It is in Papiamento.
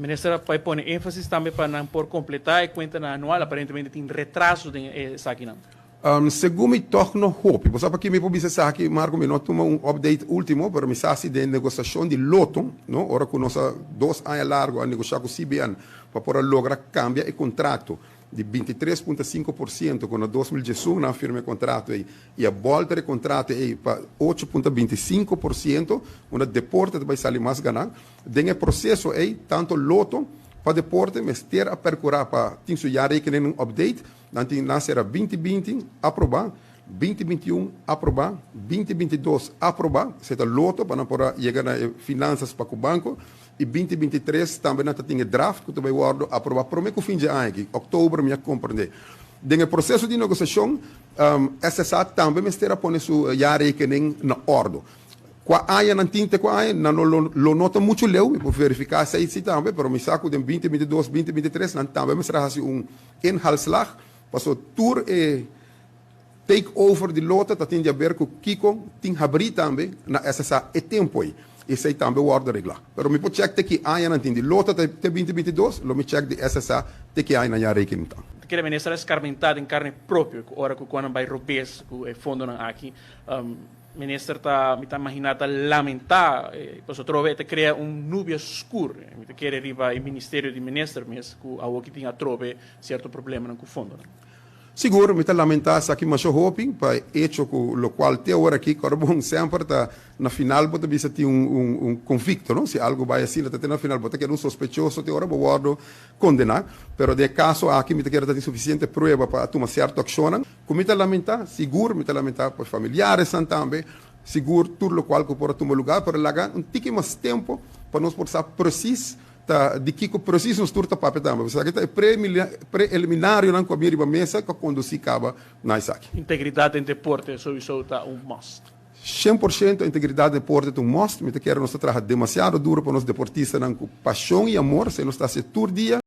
Minister a bai pone énfasis tambe pa nan por kompletá e kuentanan anual, aparentemente tin retraso den esakinan. Segun mi tòg no hopi. Bo sa paki mi por bisa esaki, Marco? Mi no a tuma un update último, pero mi sa si den negosiashon di Lotto, no, ora ku nos a 2 aña largu a negoshá ku CBN pa por a logra kambia e kontrakto di 23.5% ku na 2011 nan a firma e kontrato ei i a bòlter e kontrato ei pa 8.25%, unda deporte ta bai sali mas ganá. Den e proseso ei, tantu Lotto pa deporte mester a perkurá pa tin su jaarrekening un update. Nan tin nan sera 2020 aprobá, 2021 aprobá, 2022 aprobá, esei ta Lotto pa nan por a yega na e finansas pa ku banko, i 2023 tambe nan ta tin e draft ku ta bai wòrdu aprobá promé ku fin dje aña aki, òktober mi a komprendé. Den e proseso di negosiashon, SSA tambe mester a pone su jaarrekening na òrdu. Kua aña nan tin te kua aña, nan lo no ta muchu leu, mi por verifiká esei si tambe, pero mi sa ku den 2022, 2023 nan tambe mester a hasi un inhaalslag, paso tur e take over di Lotto ta tin di haber ku kiko tin habrí tambe na SSA e tempu ei. Esei tambe wòrdu reglá. Pero mi por chèk te ki aña nan tin di Lotto te 2022, lo mi chèk di SSA te ki aña nan ya rekening ta. Ta kere minister a skarmentá den karne propio ku ora ku ku nan bai robes ku e fondonan aki. Minister ta, mi ta imaginá, ta lamentá pasobra atrobe e ta krea un nubia skur. Mi ta kere riba e ministerio di minister mes ku awoki tin atrobe sierto problemanan ku fondonan. Sigur, mi ta lamentá esaki masha hopi pa e echo ku lokual te awor aki kòrda bon semper ta na final bo ta bisa tin un un konflikto, no? Si algu bai asina ta te na final bo ta keda un sospechoso te ora bo wòrdu kondená. Pero den e kaso aki mi ta kere ta tin sufisiente prueba pa a tuma sierto akshonnan. Ku mi ta lamentá, sigur mi ta lamentá pa e familiaresnan tambe, sigur tur lokual ku por a tuma lugá, pero laga un tiki mas tempu pa nos por sa presis ta di kiko presis nos tur ta papia tambe. Pasobra esaki ta e preliminarionan ku a bin riba mesa ku a kondusí kaba na esaki. Integridat den deporte souiso ta un must. 100% integridat den deporte ta un must. Mi ta kere nos ta traha demasiado duro pa nos deportistanan ku pashon i amor, esei nos ta hasi tur dia.